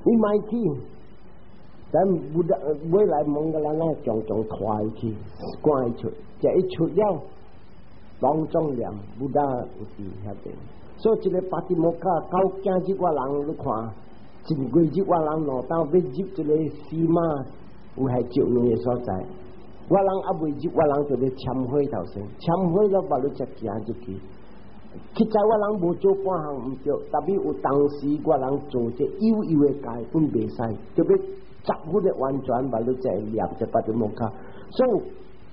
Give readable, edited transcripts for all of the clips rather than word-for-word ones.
伊莫去，等尾來蒙個人啊，將將拖去，趕伊出，這一出了，攏總念 Buddha 有佇遐邊。所以這個 Patimokkha 到今日我人你看，一個月我人兩道欲入這個 sima，有係石卵的所在。我人猶未入，我人就咧懺悔頭先，懺悔了，把你才行入去。實在我人無做半項毋對，特別有當時我人做這有有的界本袂使，就欲十分的完全把你才會念這 Patimokkha。所以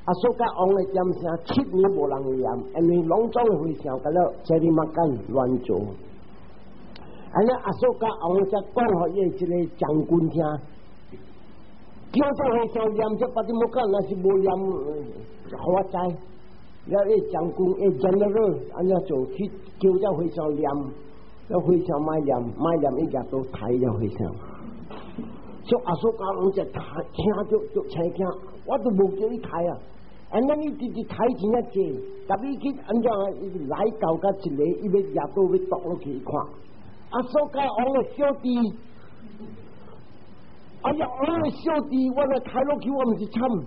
阿蘇加王的點聲7年無人念，因為攏總的和尚佮了這裡嘛敢亂做。按呢阿蘇加王才講予伊這個將軍聽，叫這和尚念這 Patimokkha，若是無念，予我知。了，伊將軍伊 general 按怎做去叫這和尚念，了和尚莫念，莫念伊舉刀刣了和尚。所以阿蘇加王就聽著就青驚，我都無叫伊刣啊！按呢伊直直刣真正濟，特別去按怎來到甲一個，伊欲舉刀欲剁落去，伊看阿蘇加王的小弟，哎呀，王的小弟，我來刣落去，我毋是慘。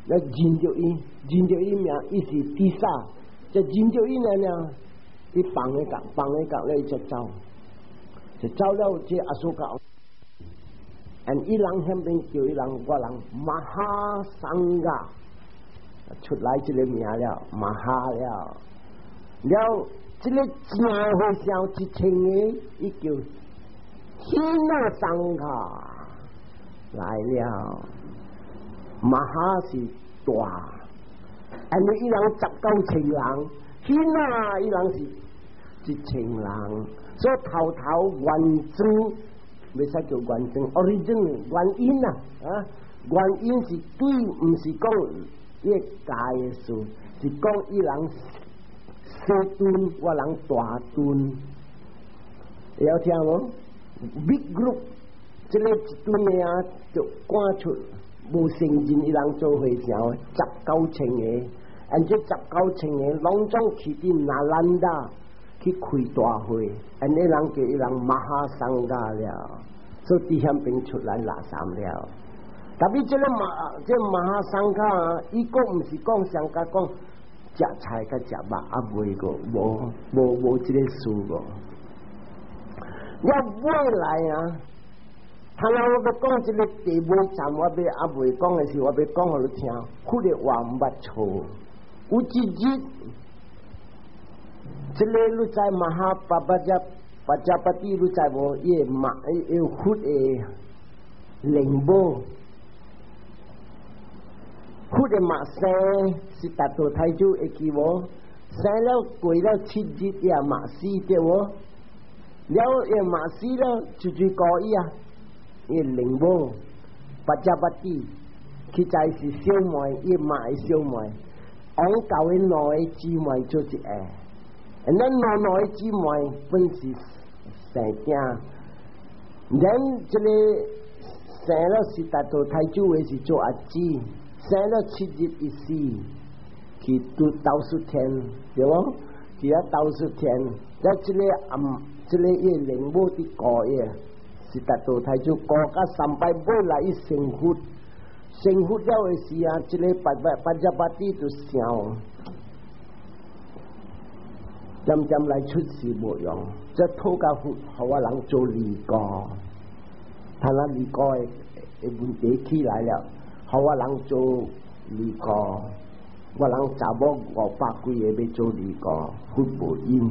來認著伊，認著伊名，伊是 Tissa，就認著伊爾爾，伊放伊角，放伊角咧，伊就走，就走了。這阿蘇加，and 伊人遐邊叫伊人我人 Mahasangha 出來這個名了，Maha 了，了這個正和尚1000個，伊叫 Hina Sangha 來了。Maha 是大，因為伊人19千人，Hina 伊人是1000人，所以頭頭原裝，袂使叫原裝，origin 原因啊，啊，原因是對，毋是講伊個界的事，是講伊人細頓，我人大頓，會曉聽無？Big group，這個一頓的啊，就趕出。無承認伊人做和尚，19千個，按這十九千個攏總去佇那蘭達去開大會，按呢人叫伊人 Mahasangha 了，所以佇遐邊出來垃圾了。特別這個馬這 Mahasangha，伊閣毋是講上甲講食菜佮食肉啊，袂個無無無這個事個。了未來啊！他若我欲講這個第尾站，我欲猶未講的是，我欲講予你聽。佛的話毋捌錯。有一日，這個你知 Maha Pajapati，你知無？伊的媽，伊佛的靈母，佛的媽生是達多太祖會記無？生了過了7日，伊也媽死對無？了伊媽死了，就就過伊啊。伊靈母 Pajapati，佢就是小妹，伊媽的小妹，王教的兩個姊妹做一個，咱兩兩個姊妹本是生囝，咱這個生了是達多太祖的是做阿姊，生了7日伊死，去拄兜率天，對無？去遐兜率天，了這個暗，這個伊靈母佇顧伊。是達多太祖顧甲三擺尾來伊成佛，成佛了的時啊，這個 Pajapati 就想，漸漸來出世無用，這討共佛，予我人做離果，他那離果的的問題起來了，予我人做離果，我人查某500幾個欲做離果，佛無應。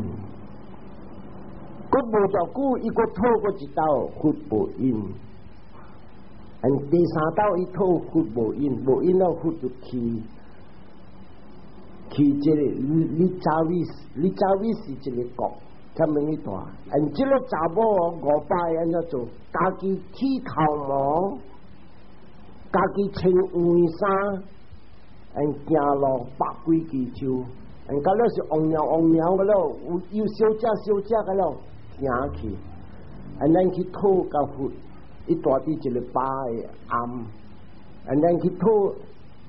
閣無偌久，伊閣討閣一道佛無應。嗯，第三道伊討佛無應，無應了佛就去去這個 Licchavi，Licchavi 是一個國，啥物大？嗯，這個查某500個按怎做？家己剃頭毛，家己穿黃衫，嗯，行路百幾支手，嗯，到了是王鳥王鳥個了，有有小只小只個了。行去，啊，咱去討共佛，伊蹛佇一個巴的庵，啊，咱去討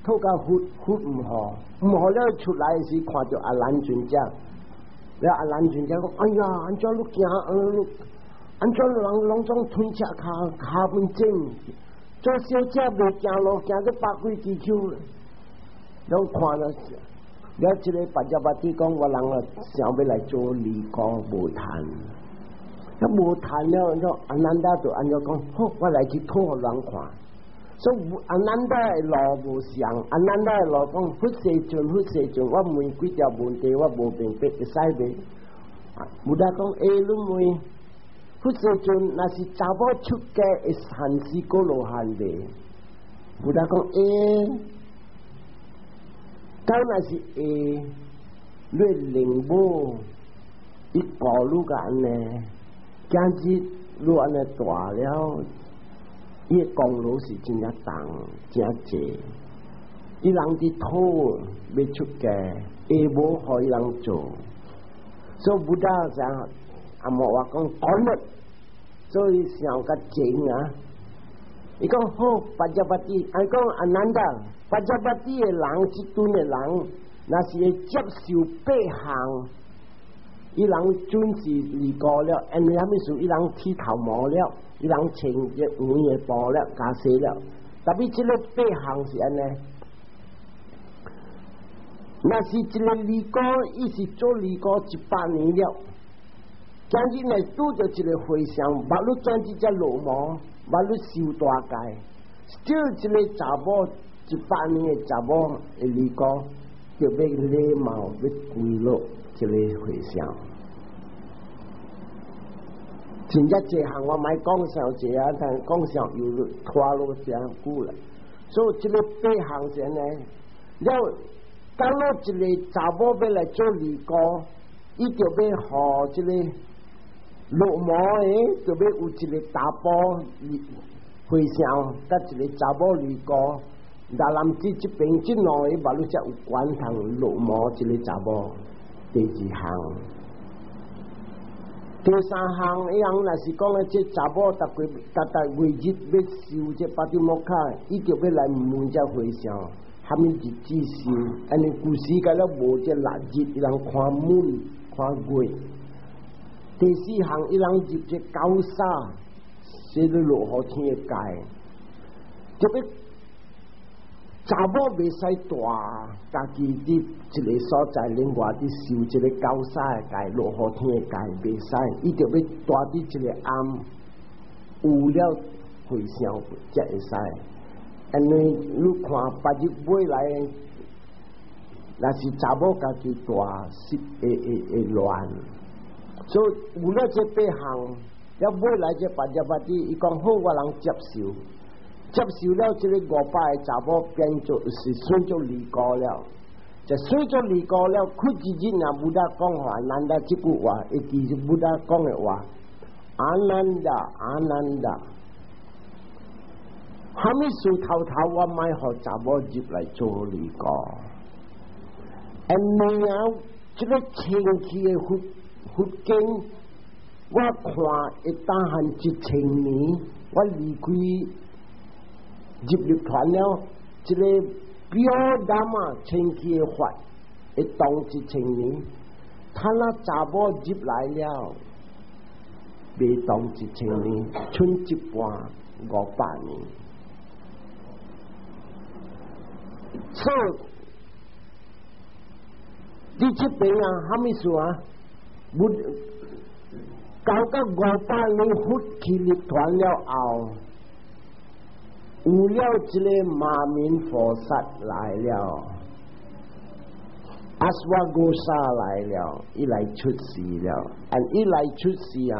討共佛，佛毋予，毋予了出來時看著阿難尊者，了阿難尊者講：哎呀，按怎你行？你按怎人攏總推車跤跤本整，做小姐袂行路，行到百幾支手，攏看了。了這个巴迦巴蒂講，我人啊想欲來做尼姑無趁，啊無趁了，了阿難達就按怎講，好，我來去討予人看。所以阿難達的路無相，阿難達的路講，佛世尊，佛世尊，我問幾條問題，我無明白，會使袂？Buddha 講，欸，你問佛世尊，若是查某出家會限死過羅漢袂？Buddha 講，欸。敢若是會，你靈母伊顧你個按呢，今日你按呢大了，伊的功勞是真正重，真濟。伊人佇討欲出家，會無予伊人做，所以 Buddha 就阿莫話講講了，所以想較精啊。伊講好，巴迦巴蒂，伊講阿難達。巴迦巴蒂的人，這陣的人，若是會接受八項，伊人準是離過了，因為啥物事？伊人剃頭毛了，伊人穿這黃的布了，袈裟了。特別這個八項是按呢，若是一个尼姑，伊是做尼姑100年了，今日若拄著一个和尚，捌你轉這隻落毛，捌你受大戒，就一个查某。100年的查某的尼姑，就欲禮貌，欲跪落這個和尚。真正這項我莫講上濟啊，但講上又拖落真久啦。所以這个八項是按呢，了，當落一个查某欲來做尼姑，伊就欲予這个落毛的，就欲有一个查埔和尚，佮一个查某尼姑。若男子這邊這兩个，嘛你才有權通落毛一个查某。第二項，第三項，伊人若是講咧，這查某逐個逐逐月日欲修這巴提摩卡，伊就欲來問這和尚，蝦米日子修？按呢舊時間了無這曆日，伊人看 moon 看月。第四項，伊人入這高沙，寫咧落雨天的戒，就欲。查某袂使蹛家己佇一个所在，另外佇受這个高沙的戒，落雨天的戒袂使，伊就欲蹛佇一个庵，有了和尚才會使。按呢你看，別日尾來，若是查某家己蹛，是會會會亂。所以有了這八項，了尾來這巴迦巴蒂，伊講好，我人接受。接受了這个500個查某變做是算做尼姑了，就算做尼姑了。過一日若 Buddha 講話，難達這句話，會記住 Buddha 講的話。阿難達，阿難達，蝦米事頭頭我莫予查某入來做尼姑。因為啊，這个清氣的佛佛經，我看會當限1000年，我離開。入涅槃了，這个表達嘛，清氣的法會當1000年，他那查某入來了，袂當1000年，賰一半500年。所以，你這邊啊，蝦米事啊？無搞到500年佛去涅槃了後。有了這个馬鳴佛薩來了，阿斯瓦戈薩來了，伊來出世了，and 伊來出世啊，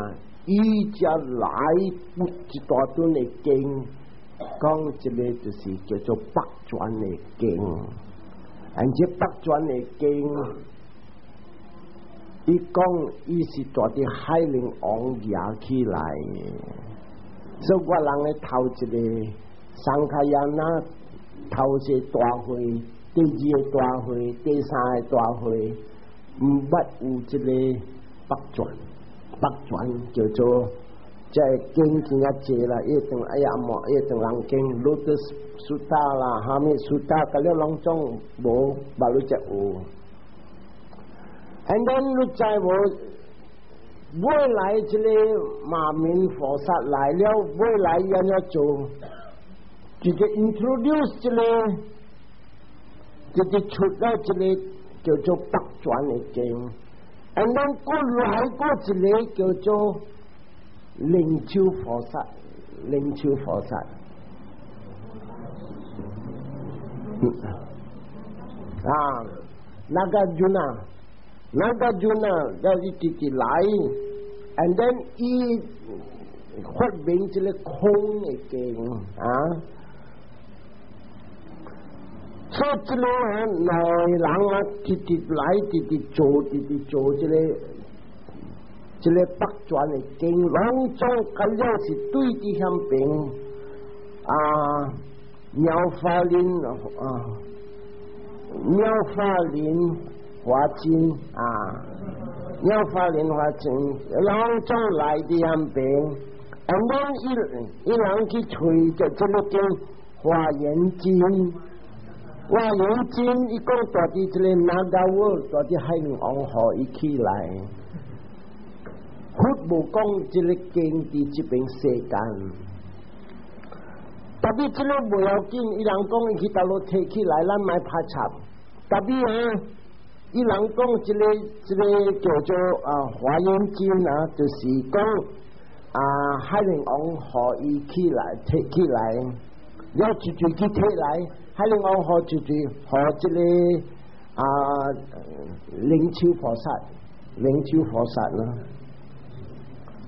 伊才來不一大段的經，講這个就是叫做北傳的經，and 這北傳的經，伊講伊是蹛佇海陵王舉起來的，所以我人的頭一个。桑卡亞那頭一個大會，第二個大會，第三個大會，毋捌有這个北傳，北傳叫做這個經真正濟啦，伊當哎呀莫，伊當人經，Lotus Sutta 啦，蝦米 Sutta，佮了攏總無，捌你才有。And then 你知無？未來這个馬鳴菩薩來了，未來按怎做？直接 introduce 這个，直接出了這個叫做北傳的經，and then 閣來過一个叫做靈鷗菩薩，靈鷗菩薩。啊，Nagarjuna，Nagarjuna 要一直直來，and then 伊發明這个空的經啊。所以這个內人啊，直直來，直直做，直直做這个這个北傳的經，攏總佮了是對佇遐邊啊，妙法蓮啊，妙法蓮華經啊，妙法蓮華經，攏總來佇遐邊，and then 伊人去揣著這个經華嚴經。華嚴經，伊講蹛佇這个 Naga world，蹛佇海王予伊起來。佛無講這个經佇這邊世間，特別這个無要緊，伊人講伊去佗落提起來，咱莫拍插。特別啊，伊人講這个這个叫做啊華嚴經啊，就是講啊海王予伊起來提起來，了直直去提來。海王予就是予這个啊靈鷗菩薩，靈鷗菩薩啦，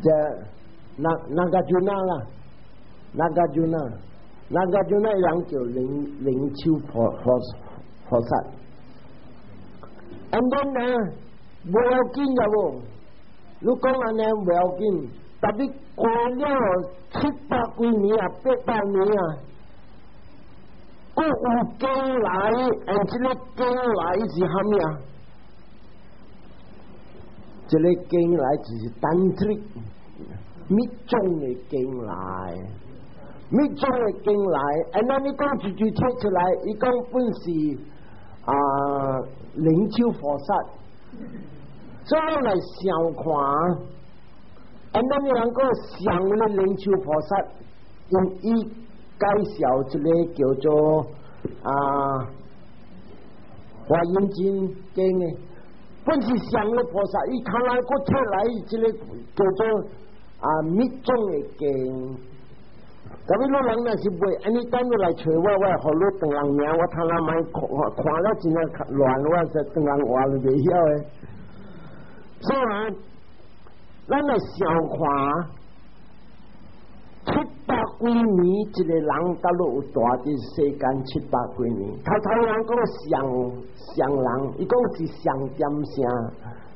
這那 Nagarjuna 啦，Nagarjuna，Nagarjuna 人叫靈靈鷗菩薩。And then 呢，無要緊了無？你講按呢無要緊，特別過了七百幾年啊，800年啊。閣有經來，and 這个經來是蝦米啊？這个經來就是 Tantric 密宗的經來，密宗的經來，and 咱你講一句提出來，伊講本是啊靈鷗菩薩，所以咱來想看，and 咱你人講上的靈鷗菩薩，用伊介紹一个叫做啊華嚴經經的，本是上的菩薩，伊看來閣出來這个叫做啊密宗的經。特別你人若是袂，按呢等你來揣我，我會予你唐人名，我通仔莫看看了真正亂，我說唐人話就袂曉的。所以啊，咱來想看，七百幾年一个人，佗落有蹛佇世間七百幾年。頭頭人講上上人，伊講是上點聲。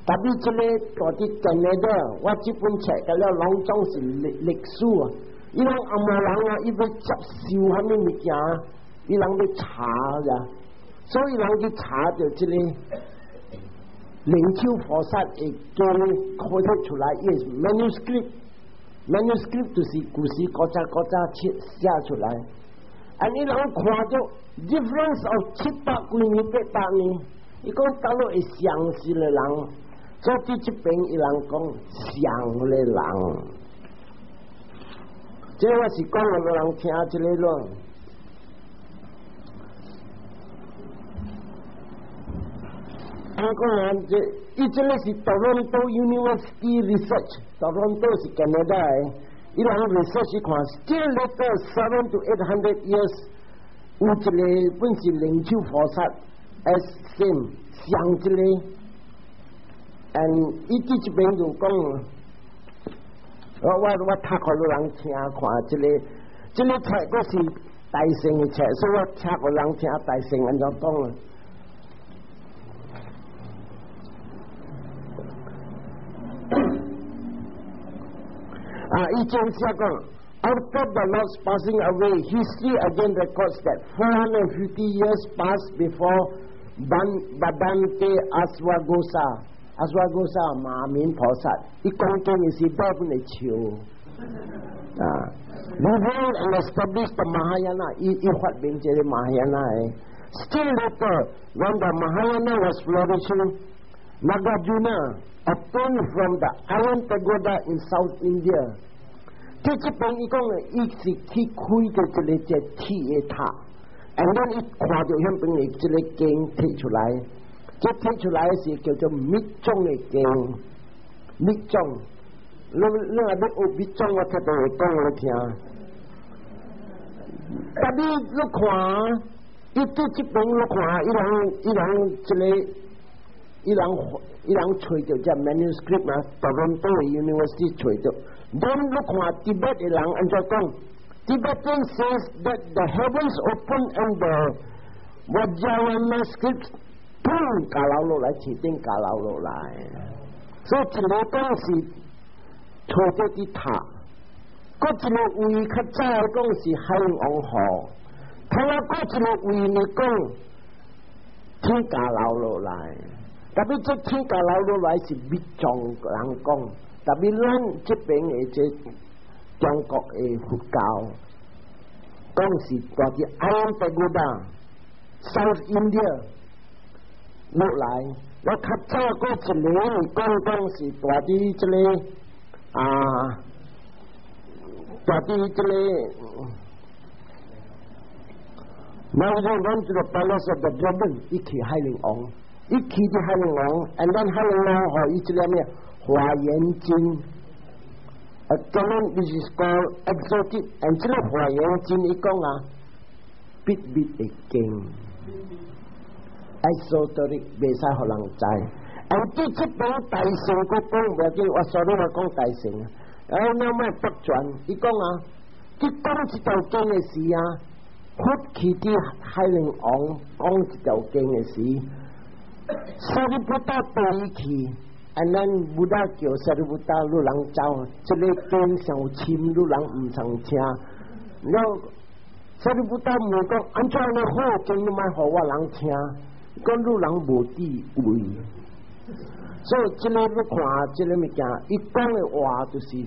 特別這个蹛佇近的的，我這本冊個了，攏總是歷歷史啊。伊人紅毛人啊，伊欲接受蝦米物件，伊人欲查呀，所以人去查著這个靈鷗菩薩的經，開出出來，伊是 manuscript，manuscript 就是古時古早古早寫寫出來。啊，你人看著 difference of 七百幾年、800年，伊講佗落會相信的人，所以這邊伊人講上的人。這我是講予人聽這个咯。啊，講啊，這伊這个是 Toronto University Research，Toronto 是加拿大的，伊人 research 看，still later 700 to 800 years，有一个本是靈鷗菩薩，as same 上一个，and 伊佇這邊就講。我讀予人聽看，這个這个冊閣是大乘的冊，所以我聽予人聽大乘按怎講啊？啊，伊正寫講，After the Lord's passing away, history again records that 450 years passed before Bhadante Asvaghosha。 Asvaghosha 馬鳴菩薩，伊講經的時大本會笑啊。Revealed and established the Mahayana，伊伊發明這个 Mahayana 的。Still later, when the Mahayana was flourishing, Nagarjuna obtained from the Iron Pagoda in South India。這這邊伊講的，伊是去開的一個這鐵的塔，and then 伊看著彼邊的這個經提出來，這提出來是叫做密宗的經，密宗。你若欲學密宗，我特別會講予你聽。但你看，伊對這邊你看，伊人這個，伊人揣著這 manuscript 啊，Toronto University 揣著。Then 你看 Tibet 的人按怎講？Tibetan says that the heavens open and the Vajrayana script 砰，降落落來，天頂降落落來。所以一個講是揣著佇塔，閣一個位較早講是海陵王予，頭仔閣一個位呢講天降落落來。特別這天降落落來是密宗人講。特別咱這邊的這中國的佛教，講是蹛佇 Iron Pagoda South India 落來，我較早閣一個講講是蹛佇這個啊，蹛佇這個。那我講這個 Palace of the Dragon，伊去海陵王，伊去佇海陵王，and then 海陵王予伊這個咩？華嚴經，啊，專門 this is called exotic，and 這個華嚴經伊講啊，秘密的經，esoteric 袂使予人知。and 對這本大乘閣講無要緊，我 sorry 我講大乘啊，哎，那麼北傳，伊講啊，佢講這條經的時啊，佛去佇海陵王講這條經的時，Sariputta 帶伊去。And then Buddha 叫 Sariputta 汝人走，這個經上深，汝人毋通聽。了 Sariputta 問講，按怎呢好經你莫予我人聽？講汝人無智慧。所以這個你看，這個物件，伊講的話就是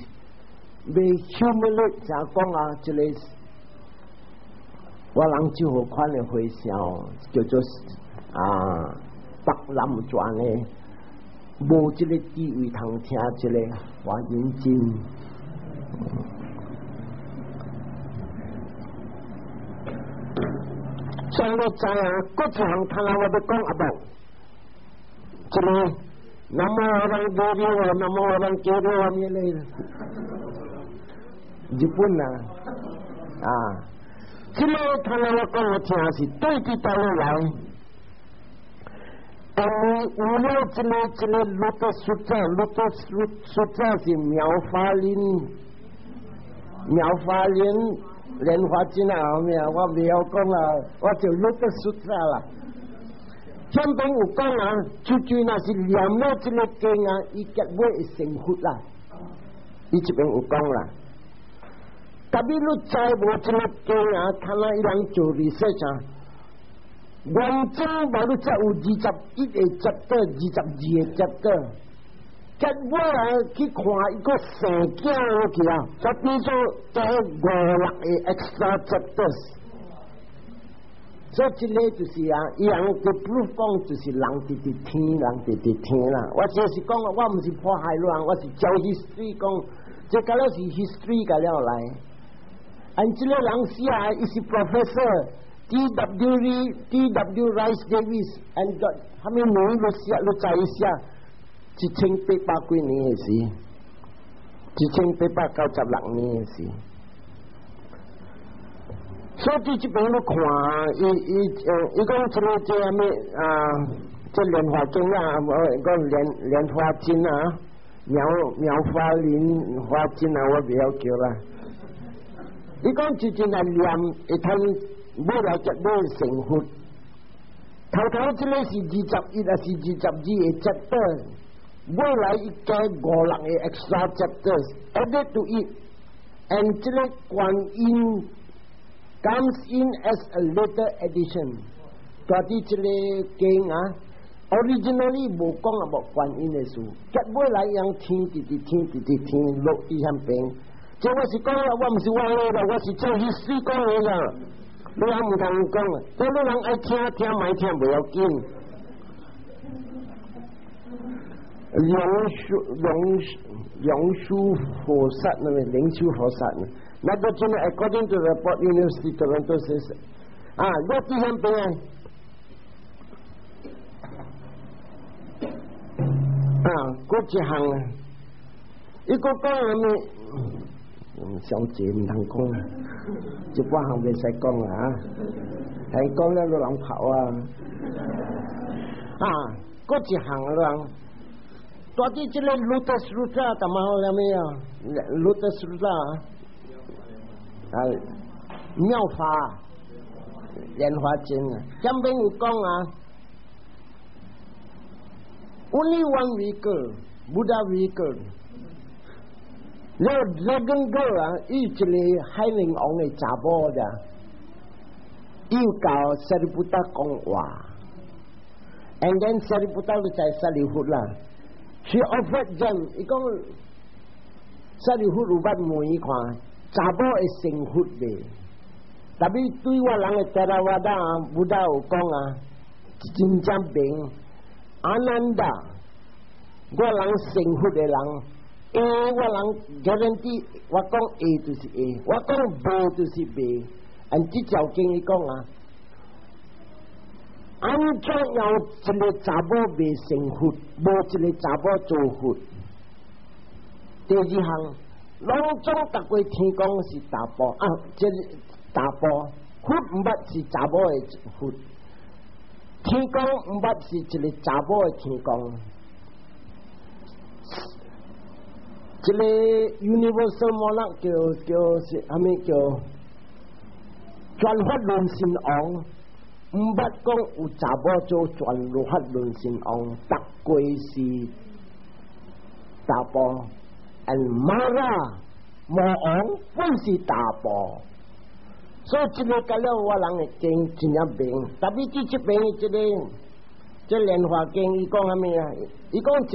袂 humiliate，怎講啊？這個我人就好款的和尚，叫做啊北南傳的。無這個智慧通聽這個華嚴經。所以我知啊，閣一項通啊，我欲講啊無，這個南無阿彌陀佛，南無阿彌陀佛，咩咧？日本啊，啊，這個通啊，我講我聽是對佇佗落來。當你有了這個 Lotus Sutra，Lotus Sutra 是妙法蓮，妙法蓮蓮華經啊，後面我袂曉講啊，我就 Lotus Sutra 啦。前邊有講啊，就就若是念了這個經啊，伊結尾會成佛啦。伊這邊有講啦。特別你知無這個經啊，看來伊人做 research 啊。完整無你才有21個 chapter，22個 chapter，結尾啊去看伊閣生囝落去啊，才變做加五六個 extra chapters。所以這個就是啊，伊人嘅 proof 講就是人直直聽，人直直聽啦。我就是講，我毋是破壞亂，我是教 history 講，這個了是 history 個了來。按這個人寫啊，伊是 professor。T.W. T.W. Rhys Davids and 蝦米名都寫，你知寫1800幾年的事，1896年的事。所以這邊你看，伊講這個這蝦米啊？這蓮華經啊，無講蓮華經啊，妙法蓮華經啊，我袂曉叫啦。伊講真正來念會通。尾來結尾成佛，頭頭這個是21，還是22個 chapter？尾來伊加五六個 extra chapters，added to it，and 這個觀音 comes in as a later addition。蹛佇這個經啊，originally 無講啊無觀音的事，結尾來用聽，直直聽，直直聽落佇遐邊。這我是講啦，我毋是我的啦，我是照歷史講的啦。你人毋通講，這你人愛聽聽，莫聽袂要緊。龍樹龍龍樹菩薩那個龍樹菩薩，那個真係 according to the report University Toronto says 啊，我之前邊啊，啊，嗰一項啊，伊個講啥物？小姐毋通講，一半項袂使講啊，係講了都人跑啊，啊，嗰一項人。到底這個 Lotus Sutra 怎麼好了沒有？Lotus Sutra 啊，妙法蓮華經啊，前邊有講啊，Only one vehicle, Buddha vehicle。了 Dragon Girl 啊，伊一個海綿王的查某咋，伊有教 Sariputta 講話，and then Sariputta 就在舍利弗啦。She offered them，伊講舍利弗有捌問伊看，查某會成佛未？特別對我人的 Theravada Buddha 有講啊，真正明阿難達，我人成佛的人，A 我人 guarantee，我講 A 就是 A，我講 B 就是 B。按這條經伊講啊，按怎有一個查某未成佛，無一個查某做佛。第二項，攏總逐個天講是查埔啊，這個查埔佛毋捌是查某的佛，天公毋捌是一個查某的天公。這個 Universal Monarch 叫叫是啥物叫轉法輪神王，毋捌講有查某做轉法輪神王，逐個是查埔，and Mara 魔王本是查埔，所以這個甲了我人的經真正明，特別這這邊這個這蓮華經，伊講啥物啊？伊講一個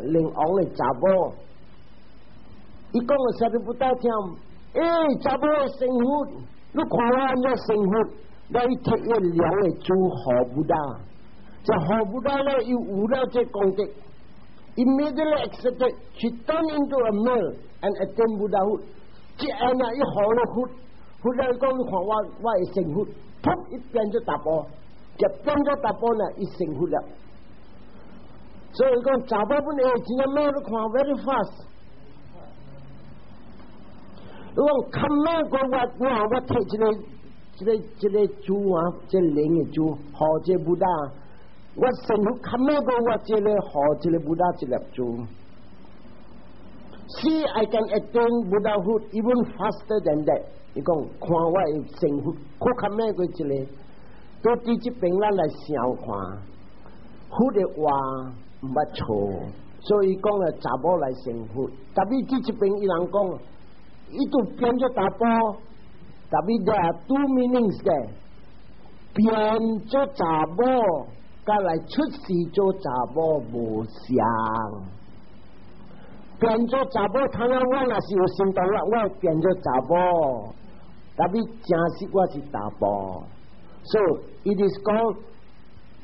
靈王的查某。伊講個舍利弗聽，欸，查某會成佛，你看我按怎成佛，來提伊兩個珠予 Buddha，這予 Buddha 咧又有了這功德，immediately accepted, she turned into a male and attained Buddhahood。這按啊，伊予了佛，佛來講你看我我會成佛，噗，伊變做查埔，就變做查埔呢，伊成佛了。所以講查某本會真正咩？你看 very fast。你講較咩個我我我提這個這個這個珠啊，這個靈的珠，予這 Buddha，我成佛較咩個我這個予這個 Buddha 這粒珠。See, I can attain Buddhahood even faster than that。伊講看我會成佛，閣較咩過這個，到佇這邊咱來想看，佛的話毋捌錯，所以講了查某來成佛。特別佇這邊伊人講。伊都變做查埔，特別 there are two meanings 嘅，變做查某，佮來出世做查某無相。變做查某，倘若我若是有心動啦，我會變做查某，特別真實我是查埔。So it is called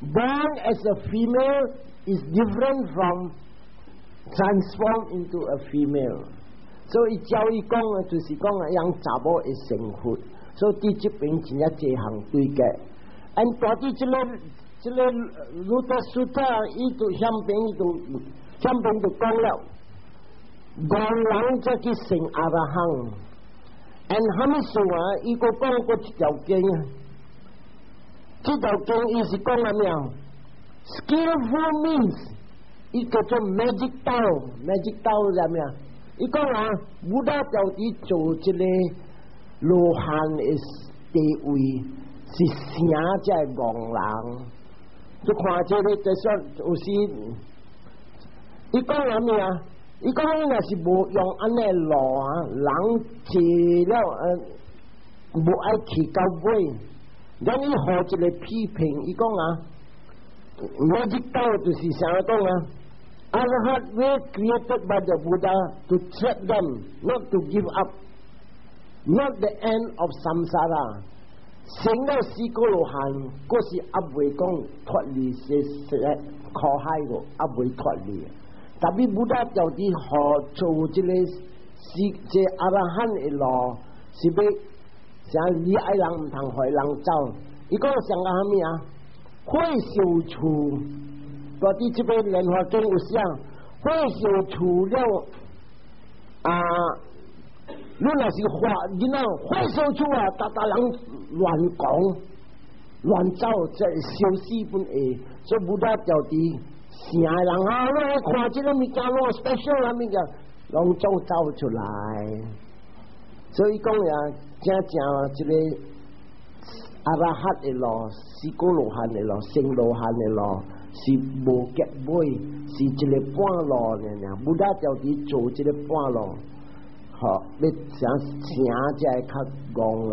born as a female is different from transform into a female。所以照伊講啊，就是講啊，讓查某會成佛。所以佇這邊真正這項對嘅。按到底這個這個 Lotus Sutra，伊就向邊伊就向邊就講了，戇人才去成阿羅漢。按蝦米事啊？伊閣講過一條經啊，這條經伊是講啥物啊？Skillful means，伊叫做 magic 刀，magic 刀是啥物啊？伊講啊，Buddha 到底做這個羅漢的地位是啥才會戇人？你看這個就算有時，伊講啥物啊？伊講伊若是無用按呢路啊，人坐了無愛去到尾，咱伊予一個批評，伊講啊，magic 刀就是啥講啊？Arhat way created by the Buddha to trap them, not to give up, not the end of samsara。成了四果羅漢，閣是猶未講脫離這這苦海個，猶未脫離。特別 Buddha 就佇學做這個是這阿羅漢的路，是欲啥你愛人毋通予人走。伊講上個蝦米啊？火燒厝，佇這邊蓮華經有寫，火燒厝了啊！你若是話囡仔火燒厝啊，逐逐人亂講亂走，這燒死本會。所以 Buddha 就佇城的人啊，你來看這個物件，攏 special 啊物件，攏總走出來。所以講呀，正正這個阿羅漢的路，四果羅漢的路，聖羅漢的路，是無結尾，是一個半路爾爾。Buddha 就佇做這個半路，吼，欲想成才會較戇人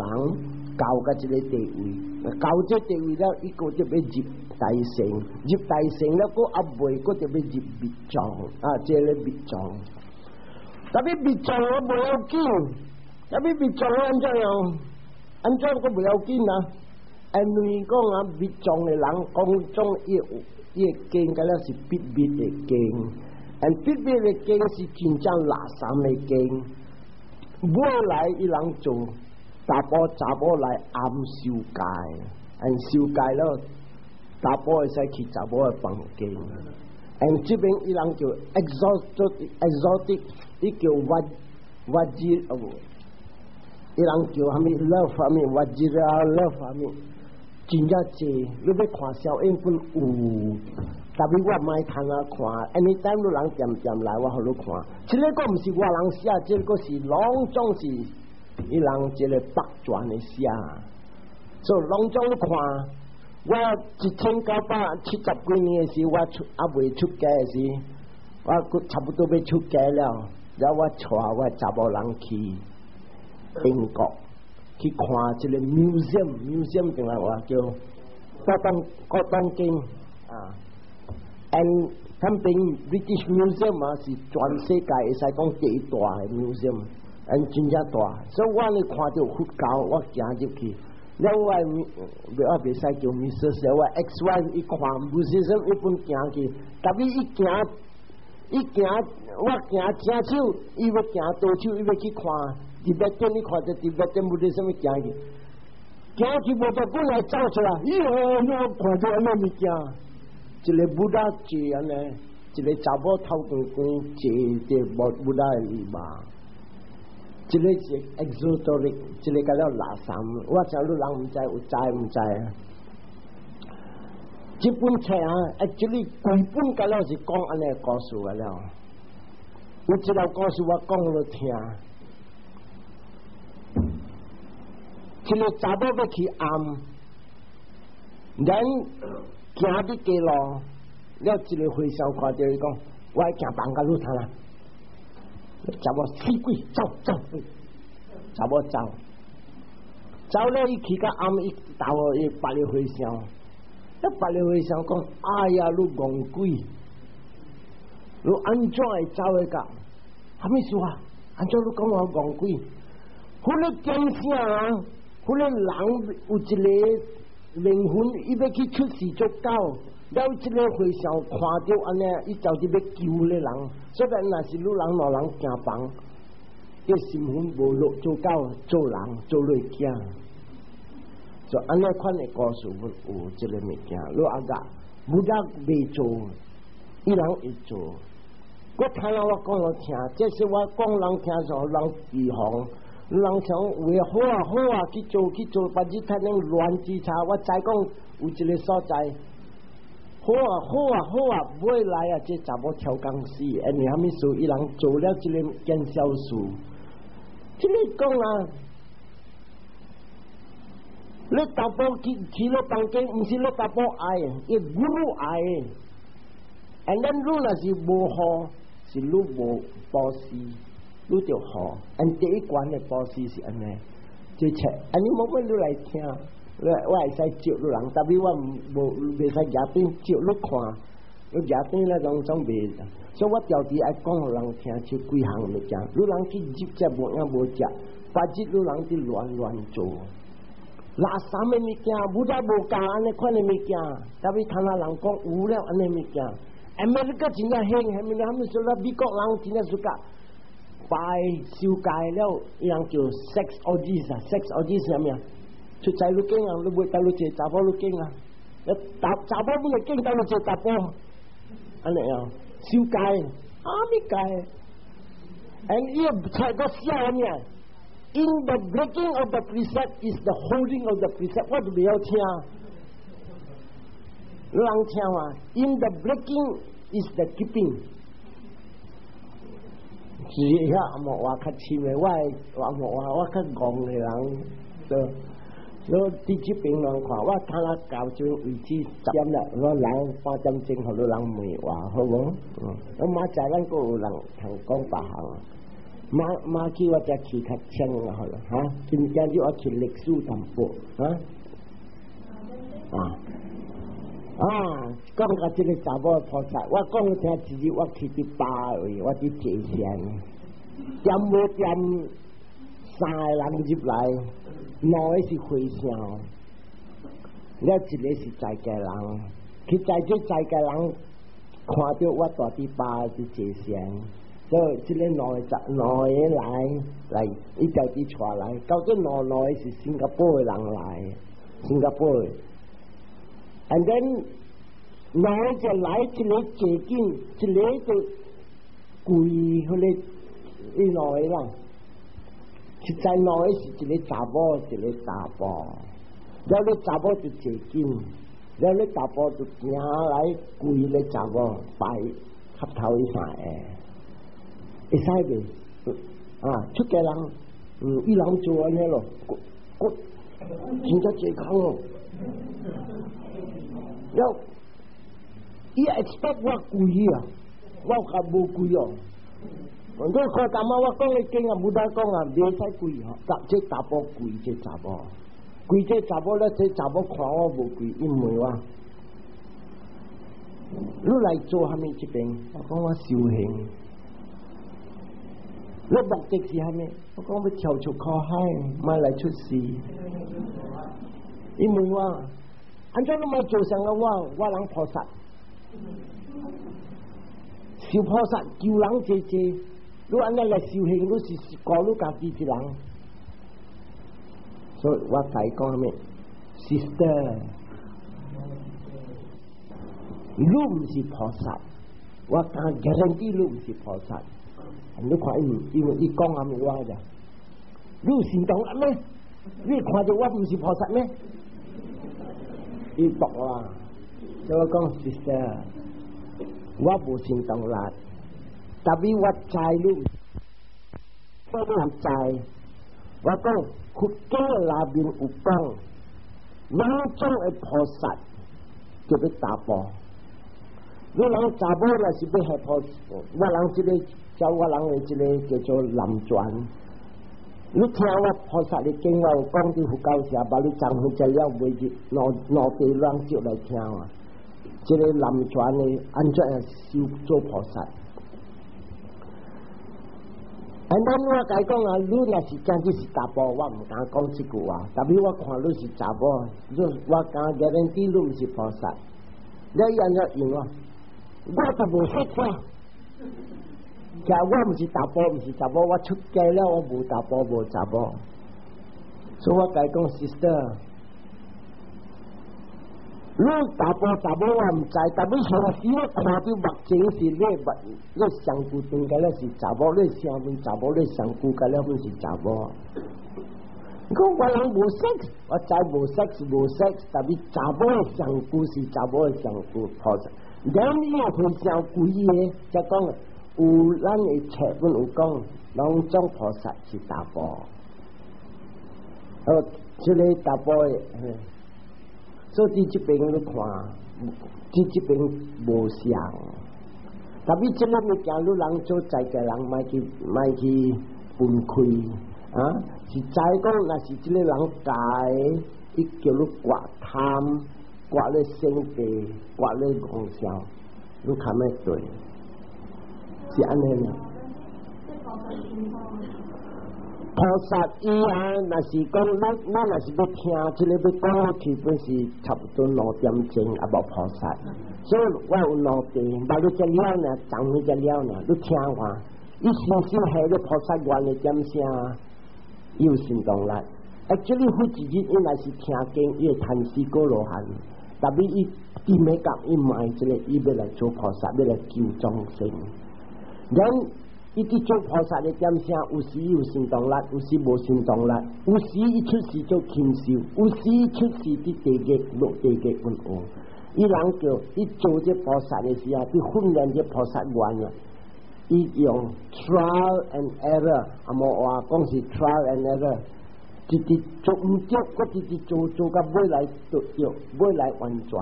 到甲這個地位，到這地位了，伊閣就欲入大乘，入大乘了，閣猶未，閣就欲入密藏啊，這個密藏。特別密藏我無要緊，特別密藏按怎樣？按怎閣無要緊啊？因為講啊，密藏的人講總伊伊的經敢若是秘密的經，而秘密的經是真正垃圾的經。尾來伊人做查埔查某來暗受戒，按受戒了，查埔會使去查某的房間。而這邊伊人叫 exotic exotic，伊叫 vajra 哦，伊人叫蝦米 love 蝦米 vajra love 蝦米，真正濟。你欲看小英本有，特別我莫通啊看，anytime 你人恬恬來，我予你看。這個閣毋是外人寫，這個是攏總是伊人這個北傳的寫，所以攏總你看。我1970幾年的時，我出猶未出家的時，我差不多欲出家了，然後我帶我查某人去英國去看這個 museum，museum 定來話叫古董店啊，and 他們 British Museum 啊是全世界會使講第一大的 museum，and 真正大，所以我呢看著佛教，我行入去。了我我袂使叫 Mrs. 我 ex wife 伊看 museum 伊本行去，特別伊行伊行我行正手，伊欲行倒手，伊欲去看，Tibetan 伊看著 Tibetan Buddhism 伊行去，行去無多久來走出來，咦哦，我看著按呢物件，一個 Buddha 坐按呢，一個查某頭光光坐佇 Buddha 的尾巴。這個是 exotic，這個叫做垃圾。我知你人毋知有知毋知啊？這本冊啊，actually 規本敢若是講按呢故事個了。有一個故事我講予你聽。這個查某欲去暗，人行佇街路，了一個和尚看著伊講：我愛行房共你通啦。查某死鬼走走，查某走，走了伊去到暗，伊投予別个和尚，那別个和尚講：哎呀，你戇鬼，你按怎會走會到？啥物事啊？按怎你講我戇鬼？彼個點聲啊？彼個人有一個靈魂，伊欲去出世做狗。了，這個和尚看著按呢，伊就佇欲救彼人。所以若是你人兩人行房，伊身份無落做狗做人做你囝，就按呢款的故事有這個物件。你阿個 Buddha 未做，伊人會做。我聽了我講予聽，這是我講人聽時候人預防，人想為好啊好啊去做去做，別日睇能亂之差。我知講有一個所在。好啊好啊好啊，尾來啊，這查某超工死，因為蝦米事？伊人做了這個建銷事，這個講啊，你查埔去去了房間，毋是你查埔愛，伊 guru 愛的。And then 你若是無予，是你無布施，你著予。And 第一關的布施是按呢，這冊，按呢無欲你來聽。我我會使招你人，特別我無袂使舉燈照你看，你舉燈咧攏總袂，所以我調佇愛講予人聽，這幾項物件。你人去入食無影無食，別日你人佇亂亂做，垃圾的物件，無遮無教按呢款的物件，特別聽下人講有了按呢物件， America 真正興，係咪？他們說啦，美國人真正 suka 拜受戒了，伊人叫 sex orgies 啊，sex orgies 係咩啊？出在你經啊，你會帶你一個查某你經啊，你查查某你會經帶你一個查甫，按呢啊，受戒，啊咪戒，and 伊個菜個寫咩？In the breaking of the precept is the holding of the precept，我就袂曉聽，你人聽話？In the breaking is the keeping。是遐紅毛話較深的，我的紅毛話我較戇的人，所所以佇這邊人看，我睇下到這位置10點啦，我來半點鐘，予你人問話，好無？嗯，我明仔載咱閣有人通講別項。馬馬去我才去較清啦，好啦，哈！今今日我去歷史淡薄，啊啊啊！講到這個查某菩薩，我講聽一日，我去佇巴位，我佇坐禪，點無點三個人入來，兩個是和尚，了一個是在家人。去在這在家人看著我蹛佇吧佇坐禪。所以這個兩個兩個來來，伊家己帶來，到這兩兩個是新加坡的人來，新加坡的。And then 兩個就來一個坐緊，一個就跪彼個伊兩個啦。實在兩個是一個查某，一個查埔。了咧查某就坐緊，了咧查埔就行來跪咧查某拜磕頭伊三下。會使袂？啊，出家人，嗯，伊人做按呢咯，我真正健康哦。了，伊 expect 我跪啊，我較無跪哦。你看感覺我講的經啊，無得講啊，袂使跪吼，這查埔跪這查某，跪這查某咧，這查某看我無跪，伊問我，你來做啥物這邊？我講我修行。你目的是啥物？我講欲跳出苦海，莫來出世。伊問我，按怎你莫做像個我，我人菩薩，修菩薩救人濟濟，你按呢來修行，你是顧你家己一人。所以我共伊講啥物？Sister，你毋是菩薩，我敢 guarantee 你毋是菩薩。你看伊，因為伊講啥物話咋？你有神通力咩？你看著我毋是菩薩咩？伊駁我，所以我講 sister，我無神通力，但係我知你，我唔知。我講佛經內面有講，兩種的菩薩叫做查埔。你人查某若是欲學菩薩，我人這個教我人的這個叫做南傳。你聽我菩薩的經，我有講佇佛教時，把你張分這了袂入，兩兩地人接來聽啊。這個南傳的按怎樣修做菩薩？啊，咱我共伊講啊，你若是真正是查埔，我毋敢講這句話。但是我看你是查某，你我敢 guarantee 你毋是菩薩。你按怎用啊？我就無說話。其實我毋是查埔，毋是查某，我出家了，我無查埔，無查某。所以我共伊講，sister，你查埔查某我毋知，但欲現時我看到目前是你目，你身軀頂個了是查某，你聲音查某，你身軀個了本是查某。講我人無 sex，我知無 sex 無 sex，但欲查某的身軀是查某的身軀，菩薩。兩伊非常貴的，才講有咱的冊本有講，攏總菩薩是查埔。哦，這個查埔的，所以這邊你看，這這邊無相。但欲這個物件，你人做在家人，莫去莫去分開啊！是知講，若是這個人教的，伊叫你割貪，割你性地，割你妄想，你較欲對，是按呢。菩薩伊啊，若是講咱咱若是欲聽，這个欲講去，本是差不多2點鐘，猶無菩薩。所以我有兩地，但你這了呢，長你這了呢，你聽看，伊深深下咧菩薩願的點聲，有行動力。Actually，佛一日伊若是聽經，伊會趁死過羅漢。特別伊佇美國，伊買這個，伊欲來做菩薩，欲來救眾生。咱伊佇做菩薩的點聲，有時有行動力，有時無行動力，有時伊出世做禽獸，有時伊出世佇地獄落地獄溫學。伊人叫伊做這菩薩的時候，佇訓練這菩薩願啊，伊用 trial and error，啊無話講是 trial and error，直直做毋對，閣直直做做到尾來對對，尾來完全。發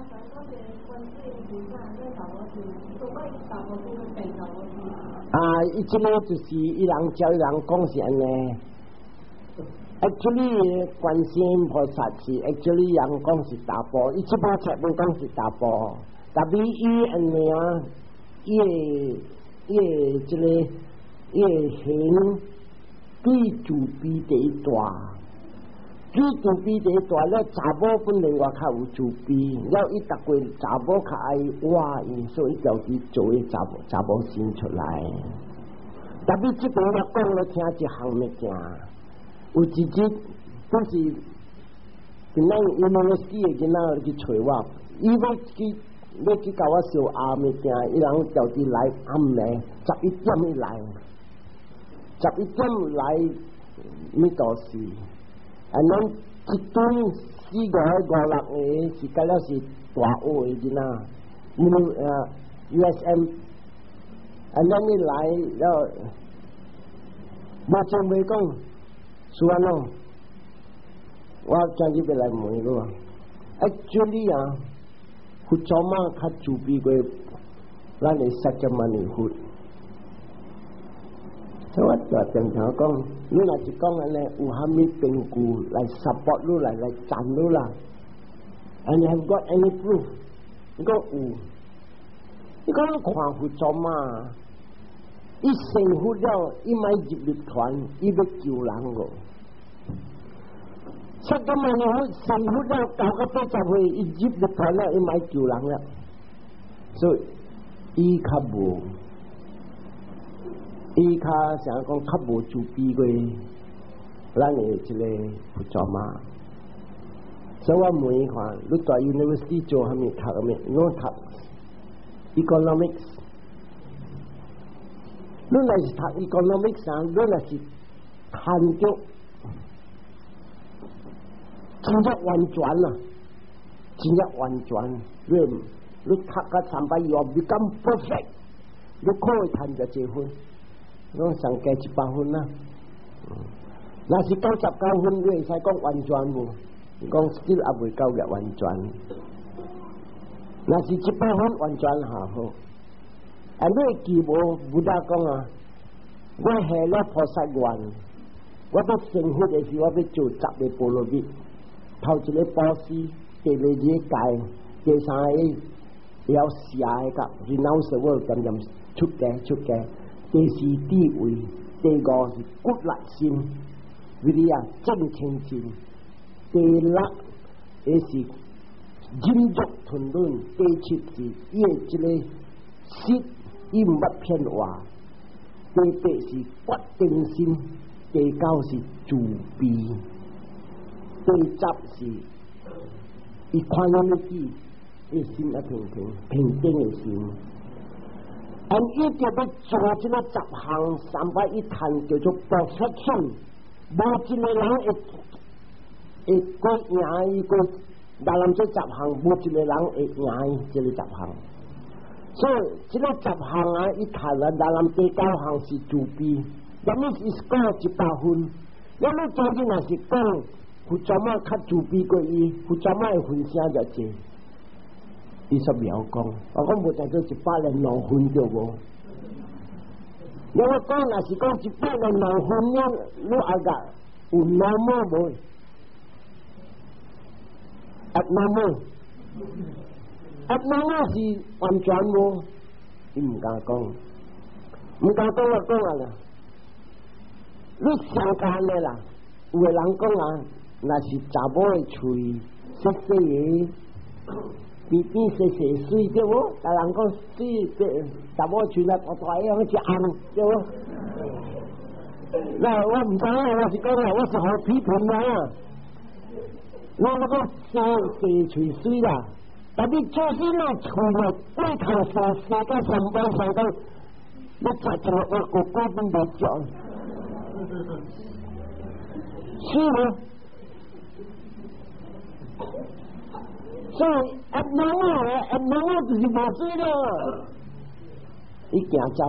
展嗰個觀世音菩薩在導我去，做擺導我去，變導我去。啊，伊這個就是伊人教伊人講是按呢。Actually，觀世音菩薩是 actually 人講是查埔，伊這本冊本講是查埔，但是伊按呢啊，伊的這個伊的形對慈悲第一大，對慈悲第一大了，查某本來我較有慈悲，了伊逐過查某較愛活伊，所以家己做個查某查某身出來。特別這邊我講了聽一項物件，有一日本是咱 university 的囡仔去揣我，伊欲去共我相爇物件，伊人家己來暗暝11點伊來，十一點來咪就是，啊，咱一堆四個五六個是敢若是大學的囡仔，因為USM，啊，咱一來了，無準備講，是按怎？我今日欲來問你啊，Actually 啊，佛祖媽較慈悲過咱的釋迦牟尼佛。所以我就常常講，你若是講按呢，有啥物證據來 support 你來贊你啦？And you have got any proof？你講有，你講你看佛祖媽，伊成佛了，伊莫入涅槃，伊欲救人個。釋迦牟尼佛成佛了，9到80歲，伊入涅槃了，伊莫救人了，所以伊較無。伊較想講較無慈悲過，咱的這個佛祖媽。所以我問伊看，你蹛 university 做啥物讀啥物？我讀 economics。你若是讀 economics 啊，你若是談著真正完全啊，真正完全，你讀到三擺以後 become perfect，你可會趁著這分。攏上加100分啦，若是99分，你會使講完全無？講 still 猶未夠嘅完全。若是100分完全下好，啊，你會記無？Buddha 講啊，我下了菩薩願，我欲成佛的時，我欲做十個波羅蜜，頭一個布施，第二個戒，第三個了捨的甲，然後是我漸漸出家出家。第四智慧，第五是骨力心，viriya 正清淨。第六也是忍辱吞忍，第七是伊的這個舌，伊毋捌騙話。第八是決定心，第九是慈悲，第十是伊看咱的己，伊心一平平平靜的心。按伊就欲做這个十項三擺一趁叫做 perfection，無一個人會會過贏伊過，大人這十項，無一個人會贏伊這个十項。所以這个十項啊，伊趁啊，大人第九項是慈悲，那麼是講100分。那麼今日若是講佛祖媽較慈悲過伊，佛祖媽的分聲就濟。伊說袂曉講，我講無在做102分對無？我講若是講102分了，你阿個有 normal 無？Abnormal，abnormal 是完全無，伊毋敢講，毋敢講我講啊啦。你上間的啦，有的人講啊，若是查某的喙細細的，邊邊細細媠對無？但人講媠，查某喙若大大樣一紅對無？那我毋知影，我是講啊，我是予批評啊。我那個細細喙媠啦，但你做啥物喙啊，過頭細細到上班上到，你食一個我個根本袂食。是無？所以 abnormal，abnormal 就是無媠了。伊行走，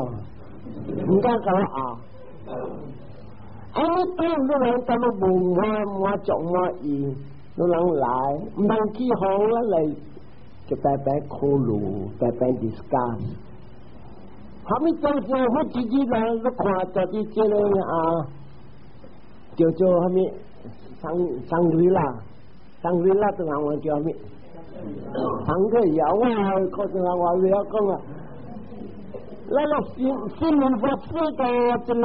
毋敢共我拗。啊！你當你人感覺無滿滿足滿意，你人來毋通去予咱來就白白考慮，白白 discuss。蝦米東西我自己來，你看到底這個啊，叫做蝦米？香香格里拉，香格里拉中文叫蝦米？香格里拉，我可是我不曉講啊。咱個新新聞法師個這個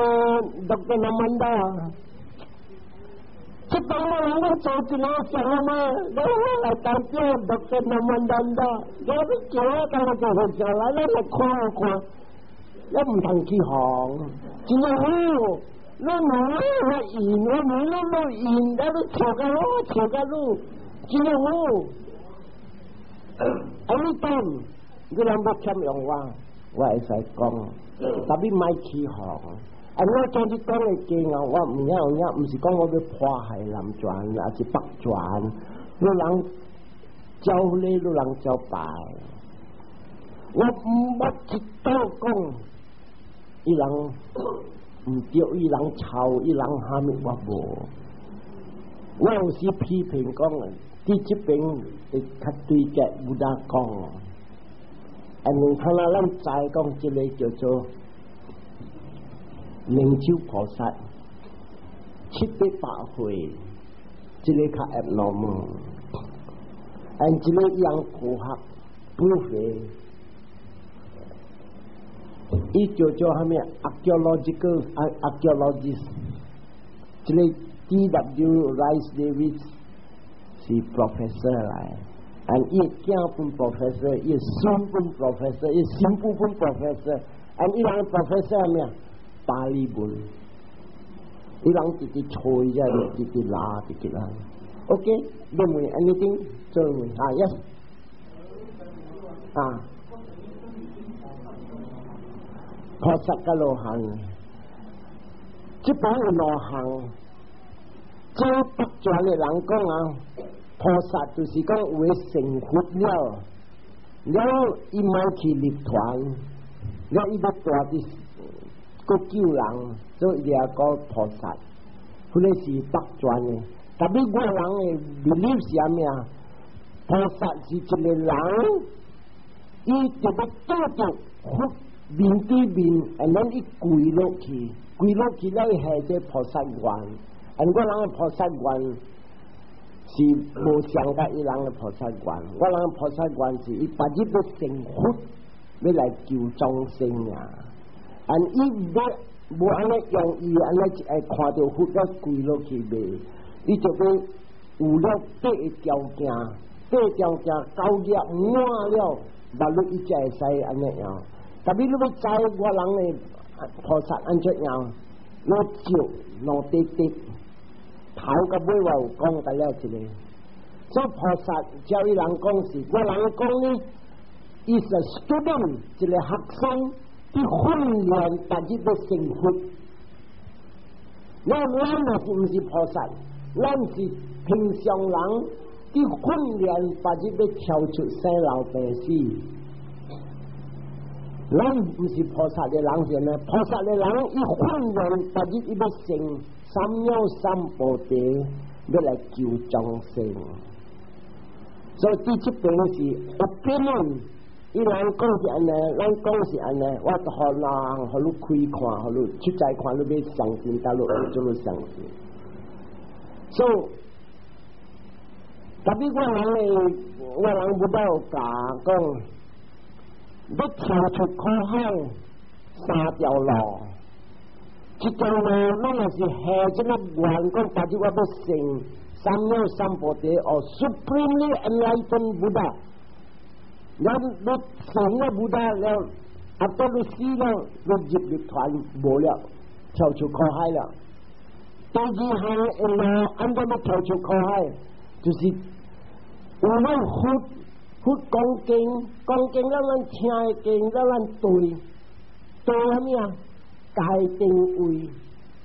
Dr. Namanda，這當我人做一個啥嘛？我來代表 Dr. Namanda，我要叫我當我做佛教來，咱來看看，也毋通去予，真正好。你無我贏，我無你無贏，你笑甲我，笑甲你，真正好。啊，你等，你人欲欠用我。我會使講，特別莫起予。啊，我將你講的經啊，我毋曉有影，毋是講我欲破壞南傳，抑是北傳。你人招禮，你人招拜。我毋捌一道講，伊人毋對，伊人抄，伊人蝦米我無。我有時批評講，佇這邊會較對個 Buddha 講。啊，你看啦，咱知講這個叫做靈鷲菩薩七八百歲，這個較 abnormal。按這個樣科學不會，伊叫做蝦米 archaeological archaeologist，這個 D.W. Rice Davis 是 professor 來。啊，伊囝本 professor，伊孫本 professor，伊新婦本 professor，啊，伊人 professor 啥物啊？巴利文，伊人直直吹啫，直直拉，直直拉。OK，你問 anything，做問啊，yes，啊，菩薩佮羅漢，這本有兩項，這北傳的人講啊。菩薩就是講有成佛了，了伊莫去入團，了伊欲蹛佇閣救人，所以伊講菩薩，彼個是北傳的。特別我人的 belief 是啥物啊？菩薩是一個人，伊就欲拄著佛面對面，and then 伊跪落去，跪落去了伊下這菩薩願，and 我人的菩薩願。是無相佮伊人的菩薩願，我人的菩薩願是伊別日欲成佛，欲來救眾生啊！and 伊欲無按呢容易按呢會看著佛了跪落去袂，伊就欲有了八個條件，八個條件交業滿了，目你伊才會使按呢樣。特別你欲知我人的菩薩按怎樣，我照兩塊地。頭佮尾我有講過了一個，所以菩薩照伊人講是，我人講呢，is a student 一個學生，佇訓練逐日欲成佛。咱咱若是毋是菩薩，咱是平常人，佇訓練逐日欲跳出生老病死。咱毋是菩薩的人是呢？菩薩的人伊訓練逐日伊欲成三藐三菩提，欲來救眾生。所以佇這邊是 opinion，伊人講是按呢，咱講是按呢，我予人予你開看，予你出在看，你欲相信，倒落就你相信。所以特別我人的，我人 Buddha 有教講，欲跳出苦海三條路，一這條路，咱若是下這個願，講別日我欲成三藐三菩提，哦，Supremely Enlightened Buddha。咱欲成了 Buddha 了，啊，到你死了，你入涅槃無了，跳出苦海了。第二項的路，按怎欲跳出苦海，就是有咱佛佛講經，講經了咱聽的經了咱對，對啥物啊？界定位，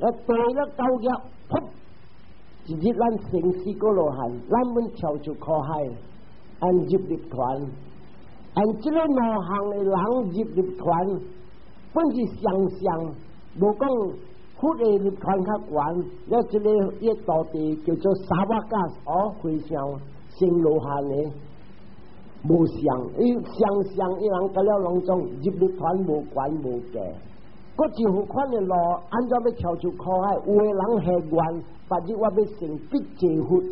啊對了九業，噗！一日咱成四果羅漢，咱們跳出苦海，按入涅槃。按這個兩項的人入涅槃，本是相像，無講佛的涅槃較懸。了這個伊徒弟叫做 Sāvaka 哦，和尚成羅漢的，無相，伊相像伊人甲了攏總入涅槃無懸無低。閣一副款的路，按怎欲跳出苦海？有的人下願，別日我欲成必濟佛，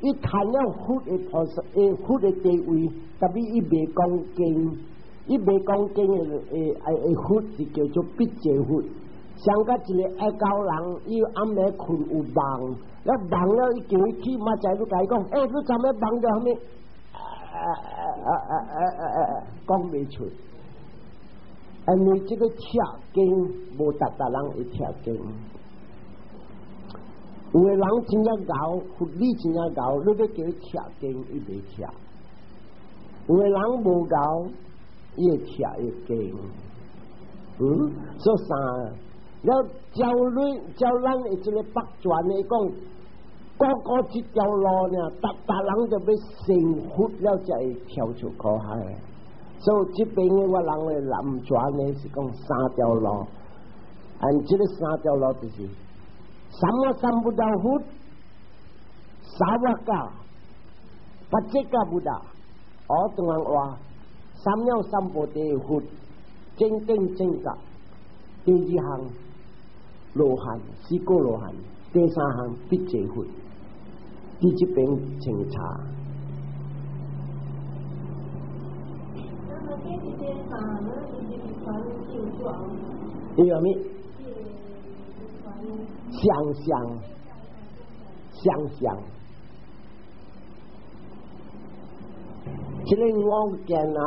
伊趁了佛的菩薩，的佛的地位，特別伊袂講經，伊袂講經的的的佛是叫做必濟佛。像佮一個愛狗人，伊暗暝睏有夢，了夢了伊叫伊起，嘛知你共伊講，欸，你昨暝夢著啥物？啊啊啊啊啊啊，講袂出。因為這個聽經無逐逐人會聽經，有的人真正𠢕，佛理真正𠢕，你欲叫伊聽經，伊袂聽；有的人無𠢕，伊會聽伊經。所以三，了照你照咱的這個北傳的講，個個這條路呢，逐逐人就欲成佛了，才會跳出苦海。所以這邊的我人的南傳呢是講三條路，按這個三條路就是三藐三菩提佛、Sāvaka、Pacceka Buddha，哦，中文話三藐三菩提佛，正等正覺。第二項羅漢，四果羅漢，第三項必濟佛，佇這邊清查。伊有咩？相像，相像。這個我見啊，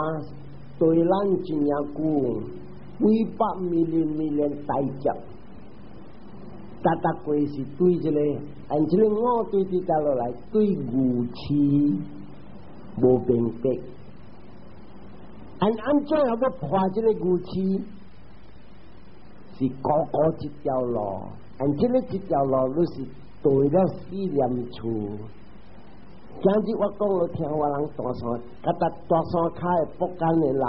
對咱真正久，幾百 million million 大劫，逐逐過是對這個，按這個我對佇倒落來，對愚癡無明白。按按怎樣欲破這個愚癡？是個個這條路，按這個這條路，你是對了四念處。今日我講了聽，我人大山，佮達大山跤的福建的人爾，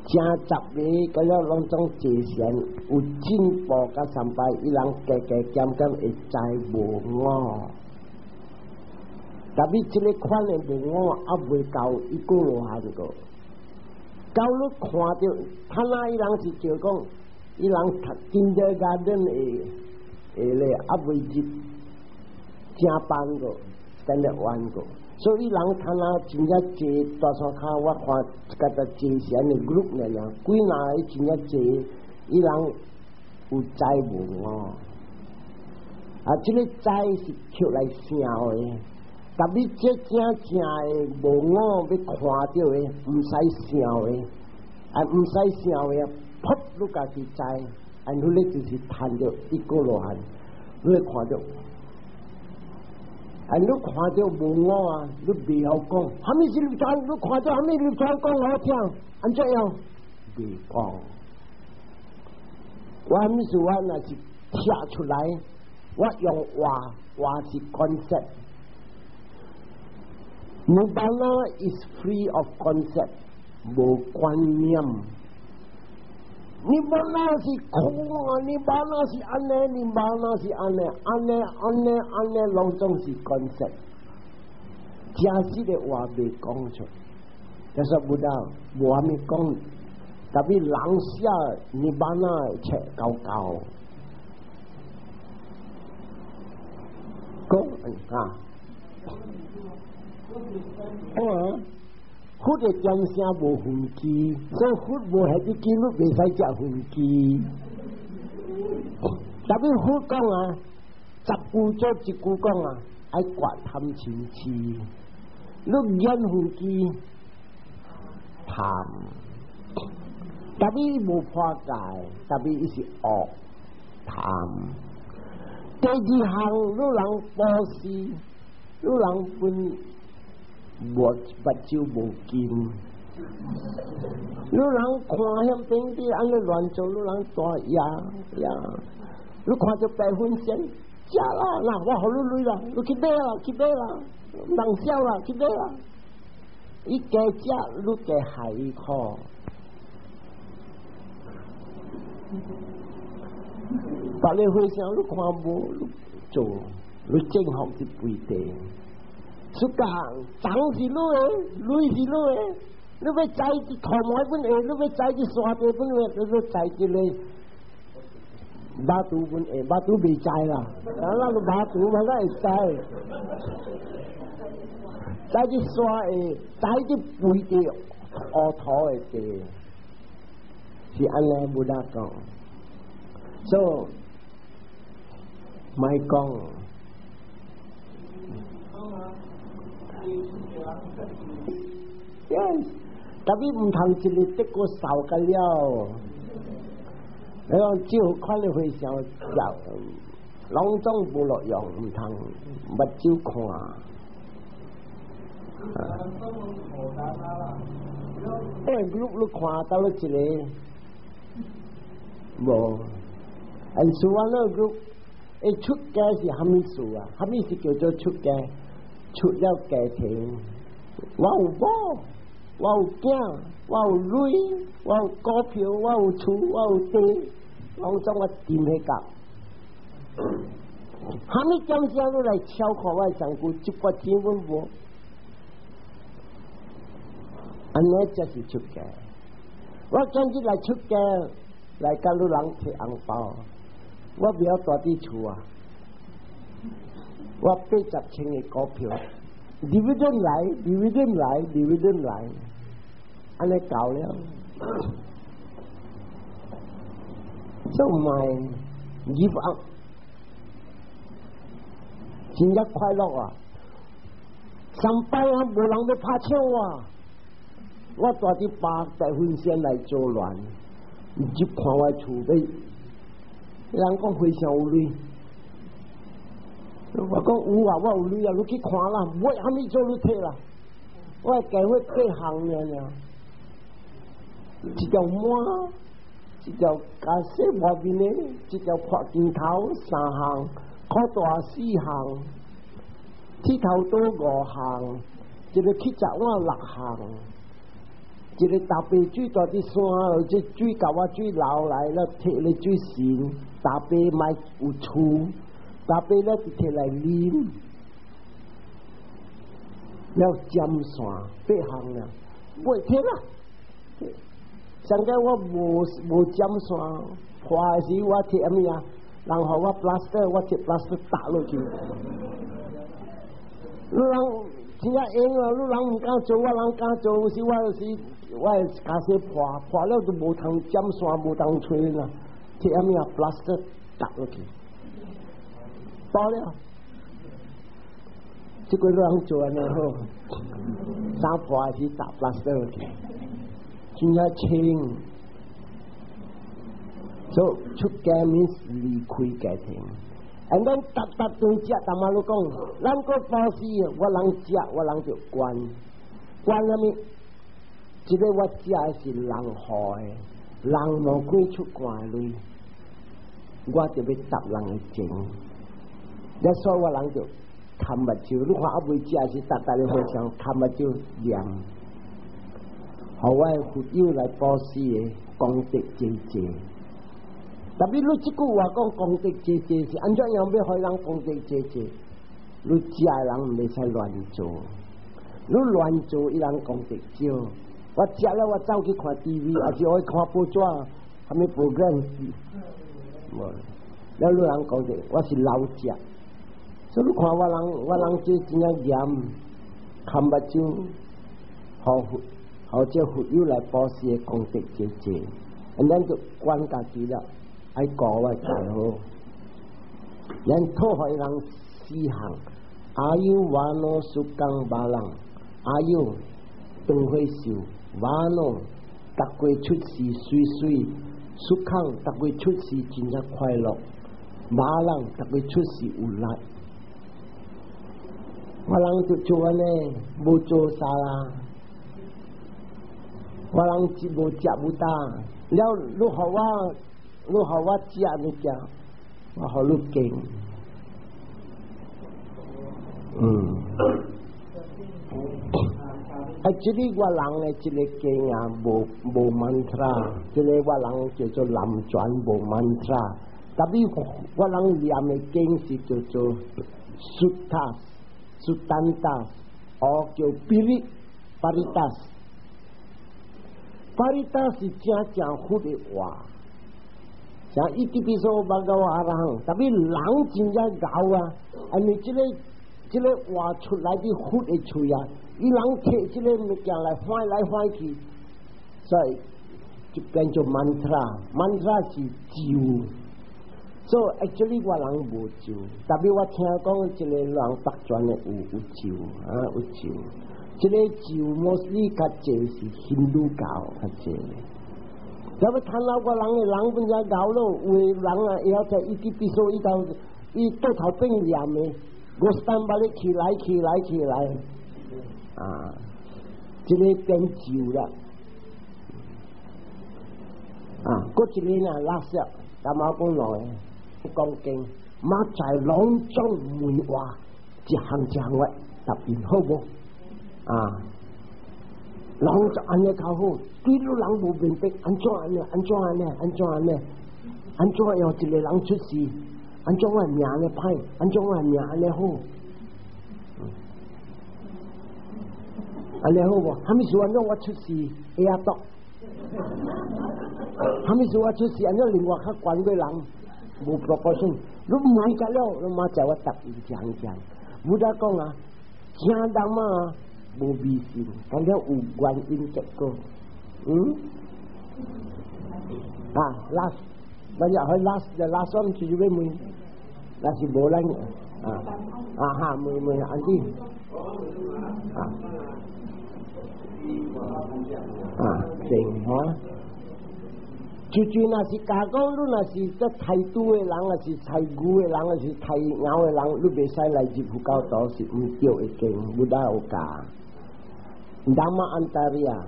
正十個，佮了攏總坐禪，有進步佮三擺，伊人加加減減會知無我。特別這個款的無我，猶未到一果羅漢個。到你看著，他那伊人是叫講，伊人讀 kindergarten 的的咧，猶未入正班個，standard one 個，所以人他那真正濟大山跤，我看佮個坐禪的 group 爾爾，幾若個真正濟，伊人有知無我。啊，這個知是抾來想的。特別這正正的無我欲看著的，毋使想的，啊，毋使想的，噗，你家己知，啊，你咧就是趁著一果羅漢，你會看著，啊，你看著無我啊，你袂曉講，啥物是涅槃？你看著啥物涅槃講予我聽，按怎樣？袂講。我毋是我若是寫出來，我用話話是 concept。Nirvana is free of concept，無觀念。Nirvana 是空啊，Nirvana 是按呢，Nirvana 是按呢，按呢，按呢，按呢，攏總是 concept。真實的話袂講出，就是 Buddha 無啥物講，特別人寫 Nirvana 冊厚厚，講啊。哦，佛的點聲無分機，所以佛無彼記錄，袂使食分機。特別佛講啊，十句做一句講啊，愛割貪嗔癡，你眼分機貪，特別無破戒，特別伊是惡貪。第二項，你人布施，你人分無目睭無金，你人看向邊啲按呢亂做，你人大呀呀，你看著白粉線，食啦，嗱我予你鐳啦，你去買啦，去買啦，人少啦，去買啦，伊加食，你加害伊苦。別个和尚你看無，你做，你正福是背地。出家長是你的，鐳是你的，你欲栽佇塗糜本會，你欲栽佇山地本會，你欲栽佇个馬肚本會，馬肚袂栽啦，啊，咱個馬肚嘛，咱會栽，栽佇山會，栽佇背地烏土的地，是按呢無得講，所以莫講。Yes，特別毋通一日得過受個了。你講照款的和尚，就攏總無路用，毋通目睭看。欸，你看到了一個無？按說完了，欸，出家是蝦米事啊？蝦米是叫做出家？出了家庭，我有某，我有囝，我有鐳，我有股票，我有厝，我有地，攏總我掂彼角。蝦米點聲你來敲看我的身軀，一角錢阮無。按呢才是出家。我今日來出家，來共你人提紅包，我袂曉蹛佇厝啊。我80千个股票，dividend 來，dividend 來，dividend 來，按呢夠了。做唔係 give up，真正快樂啊！上擺啊，無人欲拍手啊！我蹛佇百大分線來作亂，入看我厝尾，人講非常有鐳。我講有啊，我有鐳啊，你去看啦，買蝦米做你摕啦。我計過八項爾爾，一條滿，一條加洗外面的，一條破鏡頭三項，箍大四項，剃頭刀五項，一个乞食碗六項，一个大白水蹛佇山，這水共我水流來了，摕咧水神，大伯莫有厝。大伯咧就摕來啉，了針線八項啦，袂摕啦。上個我無針線破時，我摕啥物啊？人予我 plaster，我摕 plaster 打落去。你人真正閒啊！你人毋敢做，我人敢做。有時我有時我會家洗破破了都無通針線，無通吹啦。摕啥物啊？plaster 打落去。包了，這個人做按呢好，衫破是打 plaster 去，真正清。所以出家 means 離開家庭。And then 逐逐頓食，淡仔你講，咱閣布施，我人食，我人就關，關啥物？這個我食的是人予的，人無幾出汗鐳，我就欲答人的情。你所以我人就含目睭，你看猶未食時，逐逐个和尚含目睭念，予我的佛友來布施的功德濟濟。特別你這句話講功德濟濟是按怎樣欲予人功德濟濟？你食的人毋袂使亂做，你亂做伊人功德少。我食了我走去看 TV，抑是我看報紙，啥物 program？無，了你人講者，我是老食。所以你看我人，我人這真正嚴，含目睭，予予這佛友來布施的功德濟濟，咱就管家己了，愛顧我家好。咱討予人四項，อายุวาโนสุกังบาลัง，阿ยุ長歲壽，วัณโณ逐過出世媠媠，สุขัง逐過出世真正快樂，บาลัง逐過出世有力。我人就做按呢，無做啥啦。我人就無食無膽，了你予我，你予我食物件，我予你敬。啊，這個我人的這個經啊，無無 mantra，這個我人叫做南傳無 mantra，tapi 我人念的經是叫做 suttas、suttantas，或叫 pirit parittas。Paritta 是正正佛的話，像伊ติปิโสภะคะวะอะระหัง，tapi 人真正𠢕啊，因為這個話出來佇佛的喙啊，伊人提這個物件來翻來翻去，所以就變做 mantra，mantra 是咒。所以 actually 我人無咒，tapi 我聽講這個人北傳的有咒啊，有咒。這個咒 mostly 較濟是印度教較濟。要不睇老個人的人本正𠢕咯，有的人啊，會曉在伊ติปิโส伊頭伊倒頭變念的，五十三把你起來起來起來，啊，這個變咒啦。啊，閣一個呢，last，淡仔講落的，講經，明仔載攏總問話，一項一項我答應好無？啊，人就按呢較好，對你人無明白，按怎按呢？按怎按呢？按怎按呢？按怎要一個人出世？按怎我命按呢歹？按怎我命按呢好？按呢好無？啥物事按怎我出世會曉毒？啥物事我出世按怎另外較懸過人？無 proportion，你問甲了，你明仔載我答應講講。Buddha 講啊，正人嘛無迷信，但了有原因結果。啊，last，我入去 last，the last one 就是欲問，那是無咱啊啊哈，問問安弟，啊啊，行哈。就就若是假講，你若是這刣豬的人，抑是刣牛的人，抑是刣貓的人，你袂使來入佛教徒是毋對的經，Buddha 有教。dhamma antariya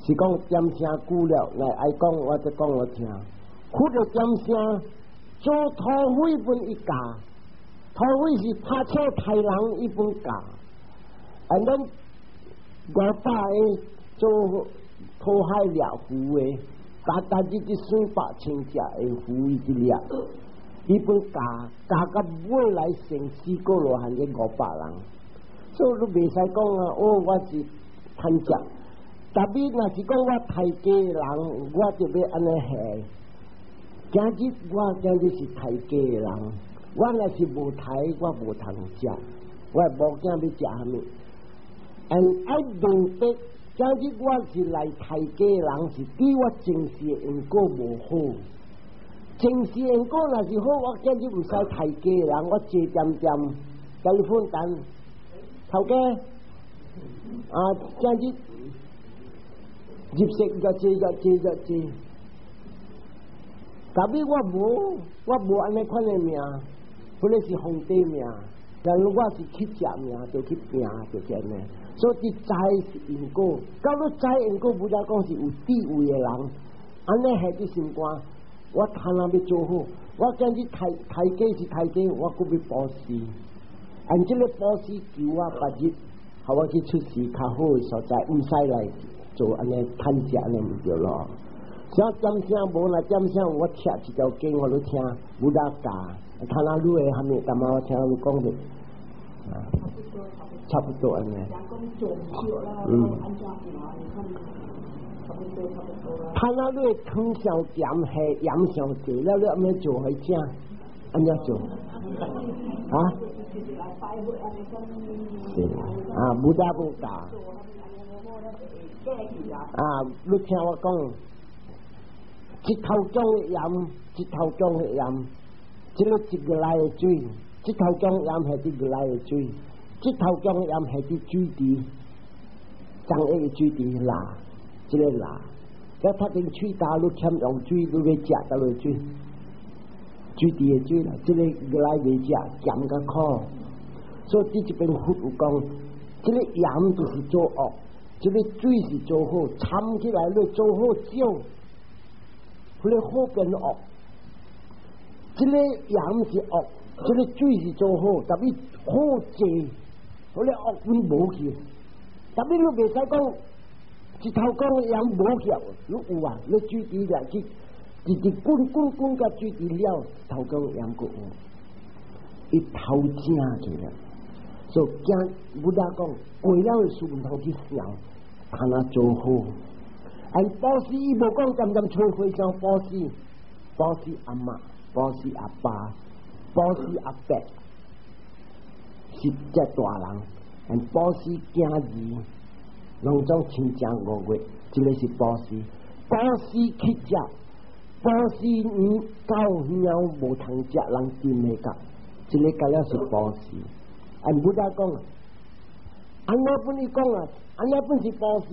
是講點聲久了，來愛講我就講我聽。佛的點聲做土匪本伊教，土匪是拍車刣人伊本教，啊，咱500個做土海掠魚的。逐逐日去算百千隻的魚伊去掠，伊本教教到尾來成四果羅漢這500人，所以你袂使講啊！哦，我是貪食，tapi 若是講我刣雞的人，我就欲按呢下。今日我今日是刣雞的人，我若是無刣，我無通食，我無驚欲食啥物。And 愛明白。今日我是來刣雞的人，是對我前世的因果無好。前世因果若是好，我今日毋使刣雞的人，我坐恬恬，telephone 等頭家啊，今日入息就坐就坐就坐。tapi 我無，我無按呢款的命，彼個是皇帝命，但是我是乞食命，就去拼，就按呢。所以知是因果，到你知因果，Buddha 講是有智慧的人，按呢下佇心肝，我貪婪欲做好，我今日刣刣雞是刣雞，我閣欲布施，按這個布施求我別日，予我去出世較好的所在，毋使來做按呢貪食按呢毋對咯。啥點聲無啦，點聲我拆一條經予你聽，Buddha 教，睇下你會蝦米，淡仔我聽你講者。差不多按呢。睇下你的湯傷鹹，下鹽傷濟，了你按怎做予食？按怎做？啊？是啊，Buddha 無教。啊，你聽我講，一頭裝的鹽，一頭裝的鹽，這个一個來的水，這頭江鹽係佇個來的水，這頭江鹽係佇水池，張一個水池辣，這个辣。這拍定喙焦，你欠用水，你欲食佗落水，水池的水啦，這个過來袂食，鹹較苦。所以佇這邊佛有講，這个鹽就是做惡，這个水是做好，摻起來你做好少，彼个好變惡。這个鹽是惡，這个水是做好，tapi 好濟，彼个惡變無去。tapi 你袂使講，一頭講鹽無去，你有啊？你水池來去，直直滾滾滾到水池了，頭講鹽閣有，伊頭正去了。所以驚 Buddha 講過了的事毋通去想，通啊做好。按布施伊無講恬恬揣和尚布施，布施阿嬤，布施阿爸，布施阿伯，是這大人。按布施囝兒，攏總親情五月，這个是布施。布施乞食，布施魚狗貓無通食，人真會甲，這个該了是布施。按 Buddha 講，按我本伊講啊，按我本是布施。